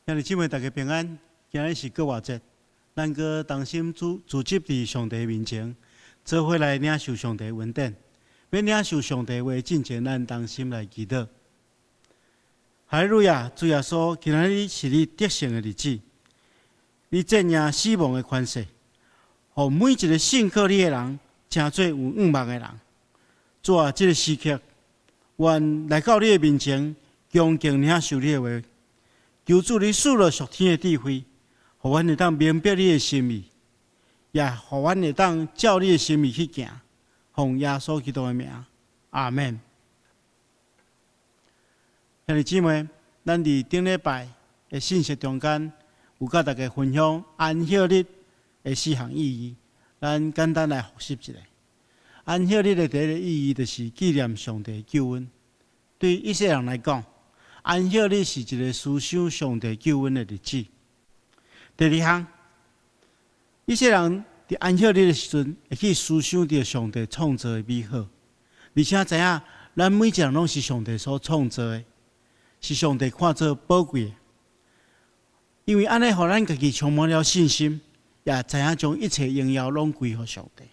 兄弟姊妹，大家平安。今日是復活節，咱閣同心聚集佇上帝面前，做伙來領受上帝恩典。欲領受上帝話進前，咱同心來祈禱。哈利路亞，主耶穌，今仔日是你得勝的日子，你戰贏死亡的權勢，予每一个信靠你的人，成做有向望的人。主啊，這个時刻，阮來到你的面前，恭敬領受你的話。求主你賜落屬天的智慧，予阮會當明白你的心意，也予阮會當照你的心意去行。奉耶穌基督的名，阿門。兄弟姊妹，咱佇頂禮拜的信息中間，有佮大家分享安息日的四項意義。咱簡單來複習一下。安息日的第一个意義，就是紀念上帝救恩。對以色列人來講，安息日是一个思想上帝救恩的日子。第二項，以色列人佇安息日的時陣，會去思想著上帝創造的美好，而且知影咱每一個人攏是上帝所創造的，是上帝看做寶貴的。因為按呢，予咱家己充滿了信心，也知影將一切榮耀攏歸予上帝。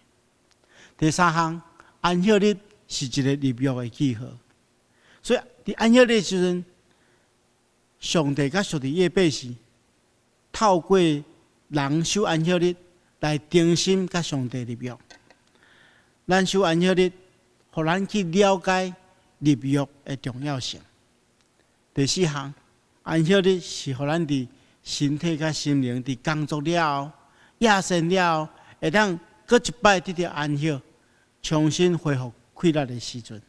第三項，安息日是一个立約的記號，所以佇安息日的時陣，上帝佮屬伊的百姓，透過人守安息日來重新佮上帝立約。咱守安息日，予咱去了解立約的重要性。第四項，安息日是予咱佇身體佮心靈佇工作了後、夜深了後，會當閣一擺得著安息，重新恢復氣力的時陣。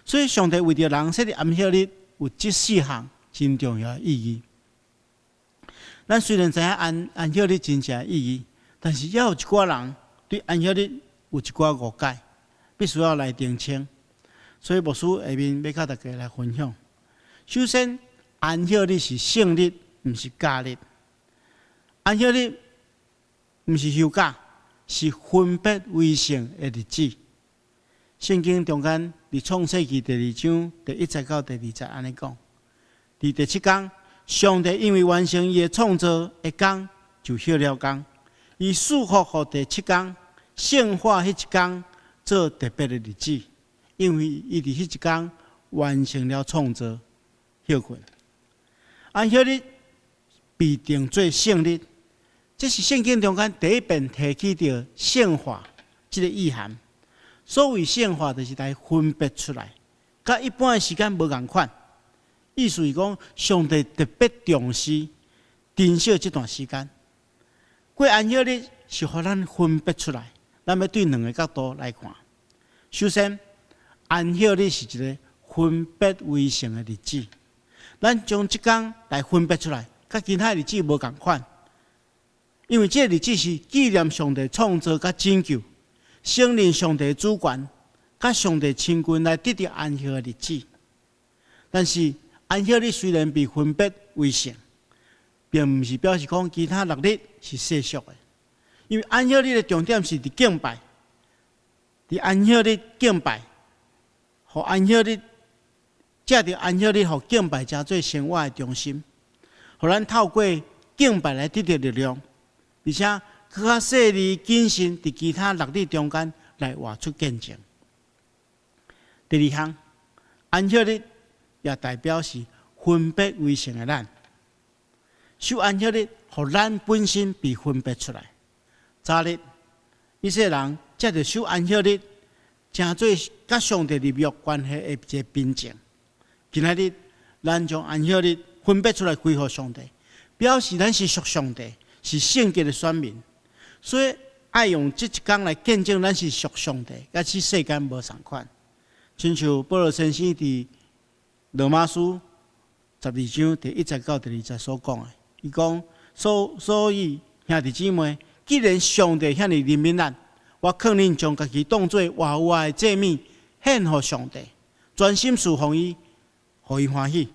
所以，上帝為著人設立安息日，有這四項真重要的意義。咱雖然知影安息日真正的意義，但是猶有一寡人對安息日有一寡誤解，必須要來澄清。所以牧師下面欲佮大家來分享。首先，安息日是聖日，毋是假日。安息日毋是休假，是分別為聖的日子。聖經中間佇創世記第二章第一節到第二節按呢講：佇第七工，上帝因為完成伊的創造的工，就歇了工。伊賜福予第七工，聖化彼一工做特別的日子，因為伊佇彼一工完成了創造，歇睏。安息日被定做聖日，這是聖經中間第一遍提起著聖化這个意涵。所謂聖化，就是來分別出來，佮一般的時間無仝款。意思是講，上帝特別重視、珍惜這段時間。過安息日是予咱分別出來，咱欲對兩个角度來看。首先，安息日是一个分別為聖的日子，咱將這工來分別出來，佮其他日子無仝款。因為這个日子是紀念上帝創造佮拯救，承認上帝主權，佮上帝親近來得著安息的日子。但是，安息日雖然被分別為聖，並毋是表示講其他六日是世俗的。因為安息日的重點是佇敬拜，佇安息日敬拜，予安息日藉著安息日，予敬拜成做生活的中心，予咱透過敬拜來得著力量，而且閣較細膩謹慎，佇其他六日中間來活出見證。第二項，安息日也代表是分別為聖的咱，守安息日，予咱本身被分別出來。早日，以色列人藉著守安息日，成做佮上帝立約關係的一个憑證。今仔日，咱將安息日分別出來歸予上帝，表示咱是屬上帝，是聖潔的選民。所以，愛用這一工來見證咱是屬上帝，佮這世間無仝款。親像保羅先生佇羅馬書12章第一節到第二節所講的，伊講：所以兄弟姊妹，既然上帝遐爾憐憫咱，我勸恁將家己當做活活的祭物獻予上帝，專心事奉伊，予伊歡喜。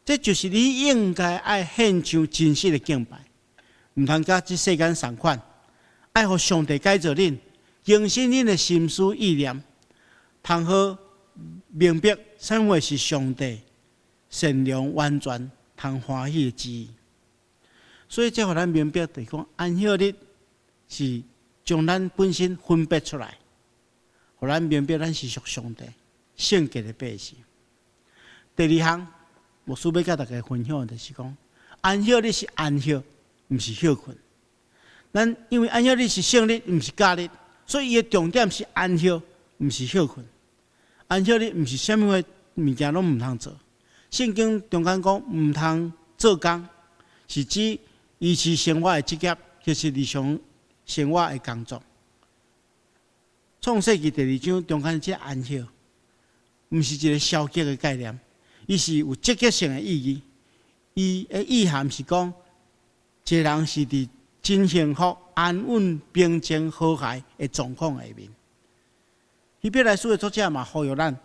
這就是你應該愛獻上真實的敬拜，毋通佮這世間仝款，愛予上帝改造恁，更新恁的心思意念，通好明白啥物是上帝善良、完全、通歡喜的旨意。所以這予咱明白，就是講安息日是將咱本身分別出來，予咱明白咱是屬上帝聖潔的百姓。第二項，牧師欲佮大家分享的就是講，安息日是安息，毋是歇睏。咱因為安息日是聖日，毋是假日，所以伊的重點是安息，毋是歇睏。安息日毋是啥物貨物件攏毋通做。聖經中間講毋通做工，是指維持生活的職業，或是日常生活的工作。創世記第二章中間這安息，毋是一個消極的概念，伊是有積極性的意義。伊的意涵是講，一個人是佇真幸福、安穩、平靜、和諧的狀況下面。希伯來書的作者嘛呼籲咱，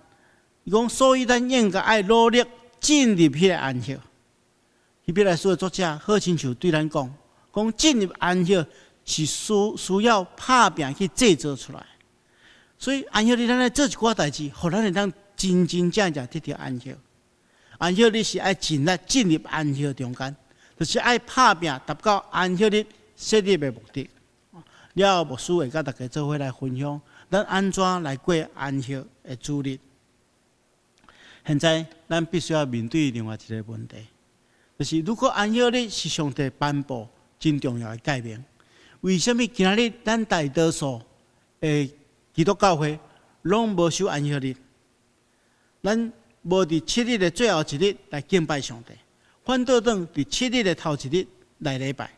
伊講，所以咱應該愛努力進入彼个安息。希伯來書的作者好親像對咱講，講進入安息是需要拍拚去製造出來。所以安息日咱來做一寡代誌，予咱會當真真正正得著安息。安息日是愛盡力進入安息中間，就是愛拍拚達到安息日設立的目的。了後牧師會佮大家做伙來分享，咱按怎來過安息的主日。現在咱必須要面對另外一個問題，就是如果安息日是上帝頒布真重要的誡命，為啥物今仔日咱大多數的基督教會攏無守安息日？咱無佇七日的最後一日來敬拜上帝，反倒轉佇七日的頭一日來禮拜。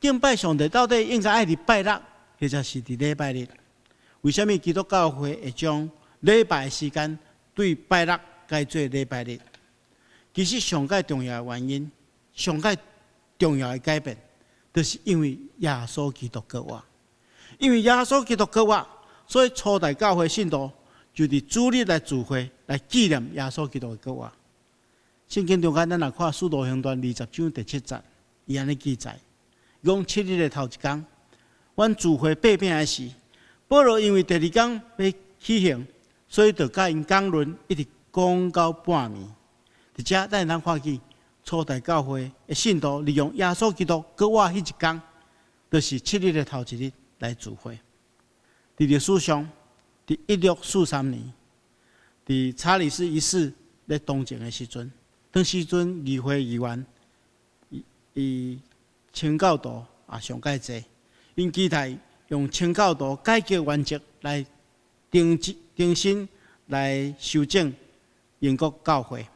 敬拜上帝到底應該愛佇拜六，或者是佇禮拜日？為啥物基督教會會將禮拜的時間對拜六改做禮拜日？其實上蓋重要的原因，上蓋重要的改變，就是因為耶穌基督復活。因為耶穌基督復活，所以初代教會信徒就佇主日來聚會，來紀念耶穌基督的復活。聖經中間，咱若看《使徒行傳》20章第7節，伊按呢記載：講七日的頭一工，阮聚會擘餅的時，保羅因為第二工欲起行，所以就佮𪜶講論，一直講到半暝。佇遮，咱會當看見初代教會的信徒利用耶穌基督復活彼一工，就是七日的頭一日來聚會。佇歷史上，佇1643年，佇查理斯一世咧當政的時陣，當時陣議會議員伊清教徒也上蓋濟，𪜶期待用清教徒改革原則來重新來修正英國教會，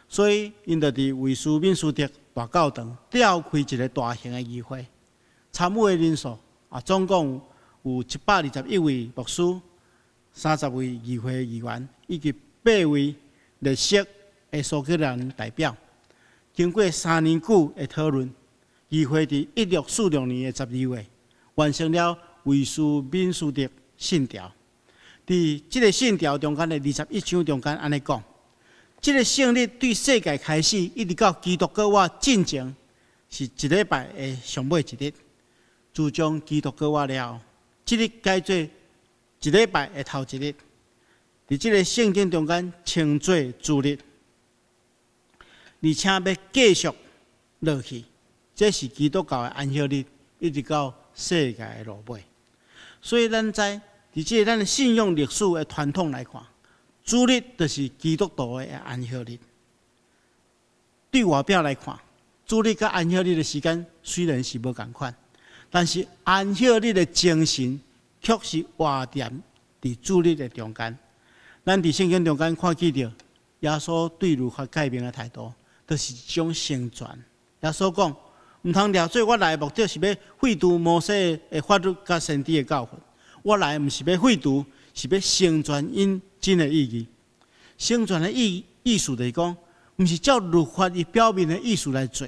所以𪜶就佇威斯敏斯特大教堂召開一個大型的議會，參與的人數啊，總共有121位牧師、30位議會議員以及八位列席的蘇格蘭代表。經過3年久的討論，議會佇1646年的12月完成了威斯敏斯特信條。佇這个信條中間的21章中間按呢講：這个聖日對世界開始，一直到基督復活進前，是一禮拜的上尾一日。自從基督復活了後，這日改做一禮拜的頭一日。佇這个聖經中間稱做主日，而且欲繼續落去，這是基督教的安息日，一直到世界的落尾。所以咱知，佇這个咱的信仰歷史的傳統來看，主日就是基督徒的安息日。對外表來看，主日佮安息日的時間雖然是無仝款，但是安息日的精神卻是蘊含佇主日的中間。咱佇聖經中間看見著耶穌對律法誡命的態度，就是一種成全。耶穌講：毋通掠做我來的目的是欲廢除摩西的法律佮先知的教訓。我來毋是欲廢除，是欲成全𪜶真的意義。成全的意思就是講，毋是照律法伊表面的意思來做，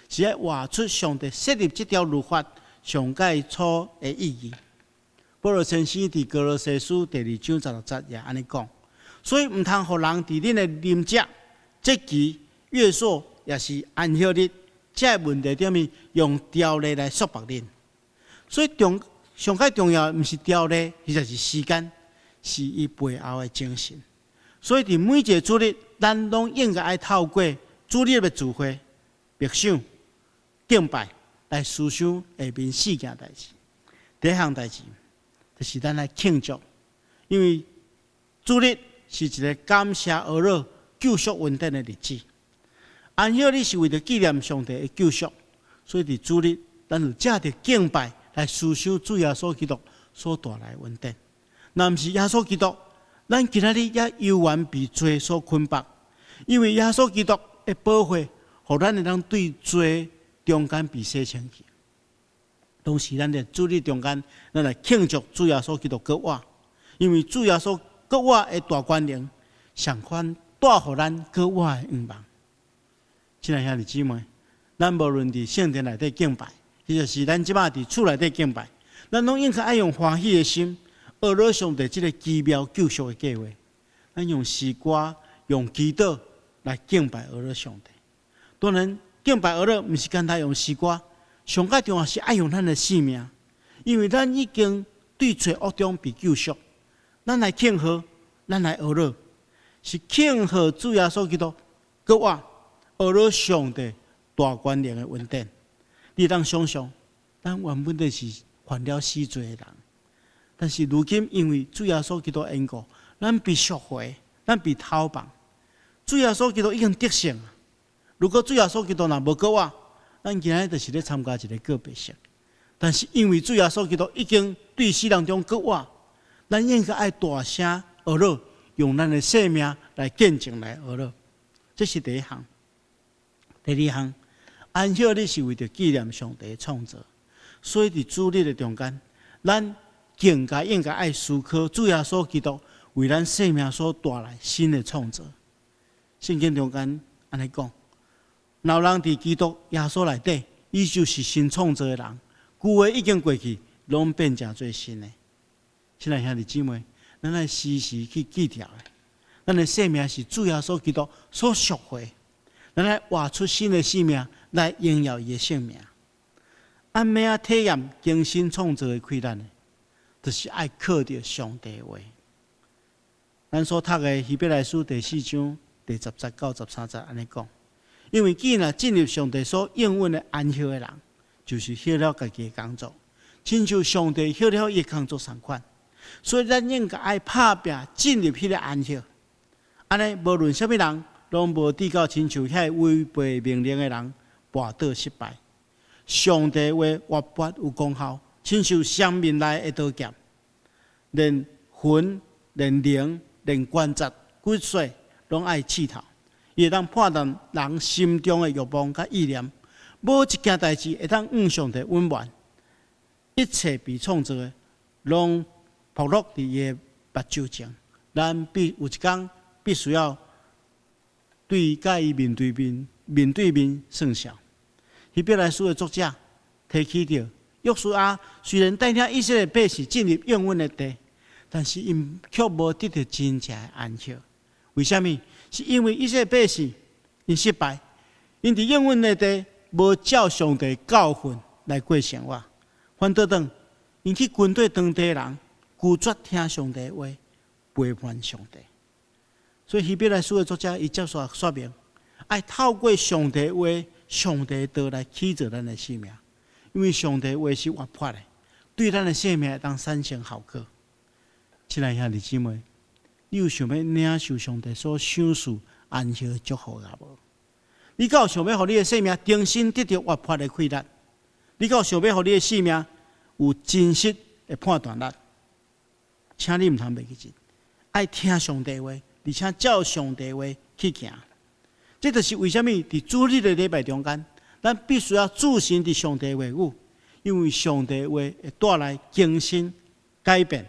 是愛活出上帝設立這條律法上蓋初的意義。保羅先生佇歌羅西書第2章16節也按呢講，所以毋通予人佇恁的啉食、節期、月朔，抑是安息日，這个問題頂面用條例來束縛恁。所以上蓋重要的毋是條例，或者是時間，是伊背後的精神。所以佇每一个主日，咱攏應該愛透過主日的聚會、默想、敬拜來思想下面四件代誌。第一項代誌就是咱來慶祝，因為主日是一個感謝阿樂救贖恩典的日子。安息日是為著紀念上帝的救贖，所以佇主日，咱就藉著敬拜來思想主耶穌基督所帶來的恩典。若毋是耶穌基督，咱今仔日也猶原被罪所捆綁，因為耶穌基督的寶血，予咱會當對罪中間被洗清去。同時，咱佇主日中間，咱來慶祝主耶穌基督復活，因為主耶穌復活的大權能，相款帶予咱復活的向望。親愛兄弟姊妹，咱無論佇聖殿內底敬拜，抑或是咱這擺佇厝內底敬拜，咱攏應該愛用歡喜的心，學了上帝這个奇妙救贖的計劃。咱用詩歌、用祈禱來敬拜阿樂上帝。當然，敬拜阿樂毋是干焦用詩歌，上較重要是愛用咱的生命，因為咱已經對罪惡中被救贖。咱來慶賀，咱來阿樂，是慶賀主耶穌基督復活，阿樂上帝大權能的恩典。你會當想像，咱原本就是犯了死罪的人，但是如今因為主耶穌基督的緣故，咱被贖回，咱被討放。主耶穌基督已經得勝。如果主耶穌基督若無復活，咱今仔日就是咧參加一个告別式。但是因為主耶穌基督已經對死人中復活，咱應該愛大聲阿樂，用咱的生命來見證來阿樂。這是第一項。第二項，安息日是為著紀念上帝的創造，所以佇主日的中間，咱更加應該愛思考主耶穌基督為咱生命所帶來新的創造。聖經中間按呢講：若有人佇基督耶穌內底，伊就是新創造的人，舊的已經過去，攏變成做新的。親愛兄弟姊妹，咱愛時時去記著的，咱的生命是主耶穌基督所贖回，咱愛活出新的生命來榮耀伊的聖名。按欲按怎體驗更新創造的快樂呢？就是愛靠著上帝話。咱所讀的希伯來書第四章第十節到十三節按呢講，因為既然進入上帝所應允的安息的人，就是歇了家己的工作，親像上帝歇了伊的工作仝款。所以咱應該愛拍拚進入彼个安息。按呢，無論啥物人，攏無至到親像遐違背命令的人跋倒失敗。上帝話活潑有功效，親像雙面刃的刀劍，連魂、連靈、連關節、骨髓，攏愛刺透。伊會當判斷人心中的慾望佮意念，無一件代誌會當向上帝隱瞞。一切被創造的，攏暴露佇伊的目睭前。咱必有一工必須要對佮伊面對面、面對面算賬。希伯來書的作者提起著，約書亞雖然帶領以色列百姓進入應允的地，但是𪜶卻無得著真正的安息。為啥物？是因為以色列百姓𪜶失敗，𪜶佇應允的地無照上帝教訓來過生活，反倒轉𪜶去跟綴當地人，拒絕聽上帝話，背叛上帝。所以希伯來書的作者伊接續說明，愛透過上帝話、上帝道來起造咱的生命，因為上帝話是活潑的，對咱的生命會當產生效果。親愛兄弟姊妹，你有想欲領受上帝所賞賜安息的祝福抑無？你敢有想欲予你的生命重新得著活潑的氣力？你敢有想欲予你的生命有真實的判斷力？請你毋通袂記得，愛聽上帝話，而且照上帝話去行。這就是為啥物佇主日的禮拜中間，咱必須要注神佇上帝話語，因為上帝話會帶來更新、改變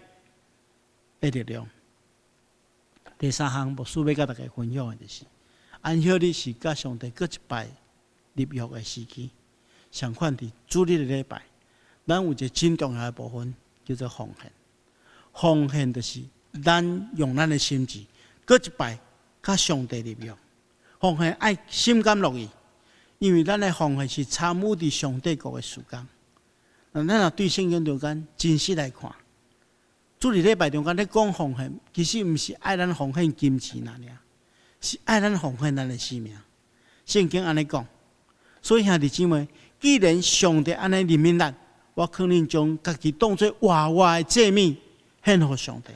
的力量。第三項，牧師欲佮大家分享的就是，安息日是佮上帝閣一擺立約的時機。相款佇主日的禮拜，咱有一个真重要的部分叫做奉獻。奉獻就是咱用咱的心志，閣一擺佮上帝立約。奉獻愛心甘樂意，因為咱的奉獻是參與佇上帝國的事工。那咱若對聖經中間真實來看，主日禮拜中間咧講奉獻，其實毋是愛咱奉獻金錢爾爾，是愛咱奉獻咱的生命。聖經按呢講，所以兄弟姊妹，既然上帝按呢憐憫咱，我勸恁將家己當做活活的祭物獻予上帝，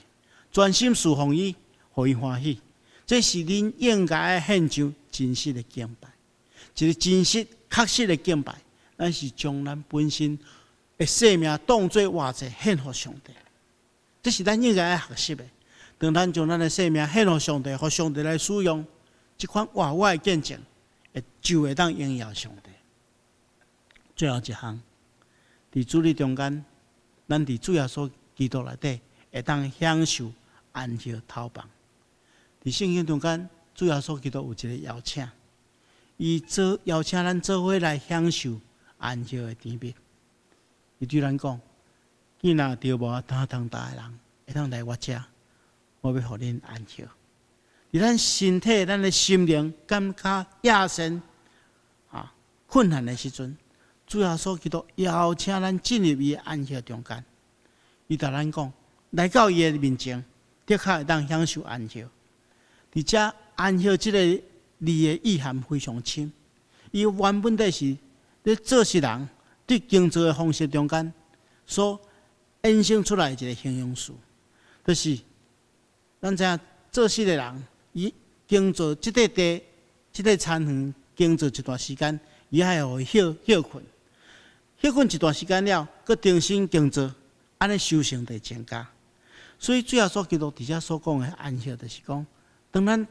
專心事奉伊，予伊歡喜。這是恁應該獻上真實的敬拜，一個真實確實的敬拜。咱是將咱本身的生命當做活祭獻予上帝，這是咱應該愛學習的。當咱將咱的生命獻予上帝，予上帝來使用，這款活活的見證，會就會當榮耀上帝。最後一項，佇主日中間，咱佇主耶穌基督內底會當享受安息頭房。佇聖經中間，主耶穌基督有一個邀請，伊做邀請咱做伙來享受安息的甜蜜。伊對咱講：見若著無擔重擔的人，會當來我遮，我欲予恁安息。佇咱身體、咱的心靈感覺壓身啊困難的時陣，主耶穌基督邀請咱進入伊的安息中間。伊共咱講，來到伊的面前，的確會當享受安息。佇遮安息這個字的意涵非常深，伊原本底是咧做穡人對耕作的方式中間所衍生出來一個形容詞，就是咱知影做穡的人，伊耕作這塊地、這塊田園耕作一段時間，伊愛予伊歇歇睏，歇睏一段時間了，閣重新耕作，按呢收成就會增加。所以主耶穌基督佇遮所講的安息，就是講，當咱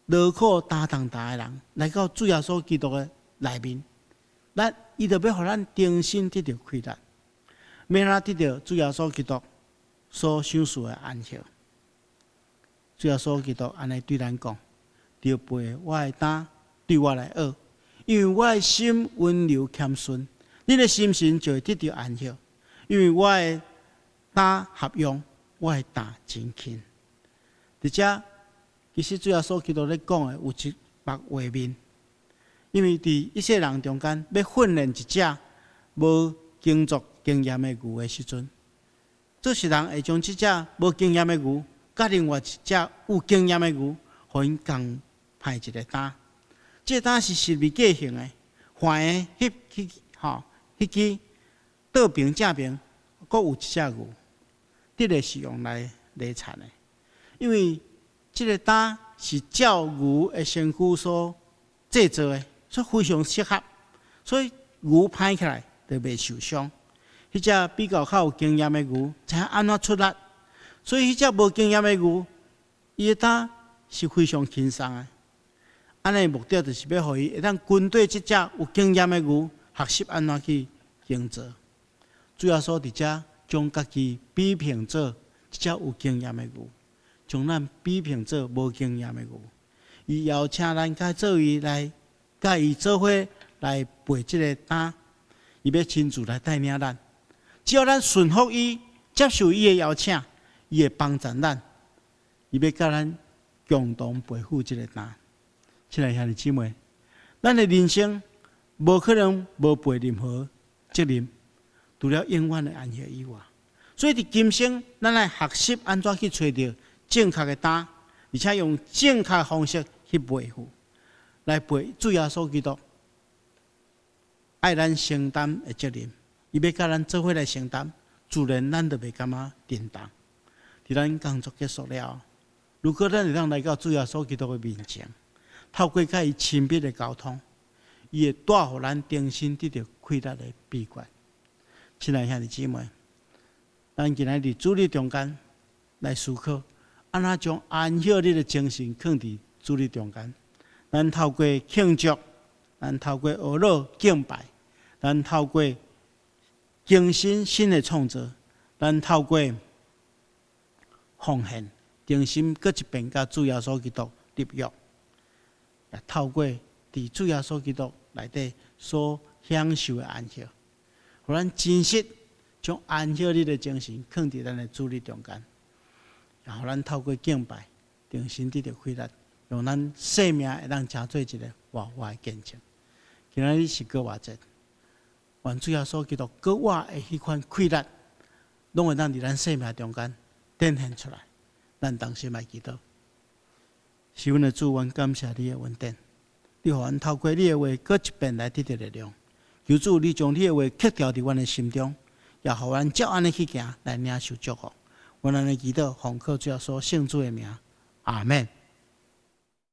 勞苦擔重擔的人來到主耶穌基督的內面，咱伊就欲予咱重新得著氣力，欲按怎得著主耶穌基督所賞賜的安息。主耶穌基督按呢對咱講：著背我的擔，對我來學，因為我的心溫柔謙遜，恁的心神就會得著安息。因為我的擔合用，我的擔真輕。佇遮，其實主耶穌基督咧講的有一幅畫面，因為佇以色列人中間，欲訓練一隻無耕作經驗的牛的時陣，做穡人會將這隻無經驗的牛，佮另外一隻有經驗的牛，予𪜶共排一個擔。這個擔是十字架形的，橫的彼彼吼，彼支倒爿正爿，閣有一隻牛，這個是用來犁田的，因為這個擔是照牛的身軀所製造的，所以非常適合，所以牛攀起來就袂受傷。彼隻比較較有經驗的牛，知影按怎出力，所以彼隻無經驗的牛，伊的擔是非常輕鬆的。按呢目的就是欲予伊會當跟綴這隻有經驗的牛學習按怎去耕作。主耶穌佇遮將家己比拼做這隻有經驗的牛，將咱比拼做無經驗的牛。伊邀請咱共做伊來，佮伊做伙來背這個擔，伊欲親自來帶領咱。只要咱順服伊，接受伊的邀請，伊會幫助咱。伊欲佮咱共同背負這個擔。親愛兄弟姊妹，咱的人生無可能無背任何責任，除了永遠的安息以外。所以佇今生，咱愛學習按怎去揣著正確的擔，而且用正確的方式去背負，來背主耶穌基督愛咱承擔的責任。伊欲佮咱做伙來承擔，自然咱就袂感覺沉重。佇咱工作結束了，如果咱會當來到主耶穌基督的面前，透過佮伊親密的溝通，伊會帶予咱重新得著氣力的秘訣。親愛兄弟姊妹，咱今仔佇主日中間來思考，按怎將安息日的精神囥佇主日中間。咱透過慶祝，咱透過學樂敬拜，咱透過更新新的創造，咱透過奉獻，重新閣一遍佮主耶穌基督立約，也透過佇主耶穌基督內底所享受的安息，予咱真實將安息日的精神囥佇咱的主日中間，然後咱透過敬拜，重新得著氣力，用咱生命會當成做一個活活的見證。今仔日是復活節，願主耶穌基督閣活的彼款氣力，攏會當佇咱生命中間展現出來。咱同心來祈禱。是阮的主，阮感謝你的恩典，你予阮透過你的話，閣一遍來得著力量。求主，你將你的話刻牢佇阮的心中，也予阮照按呢去行，來領受祝福。阮按呢祈禱，奉靠主耶穌聖子的名，阿門。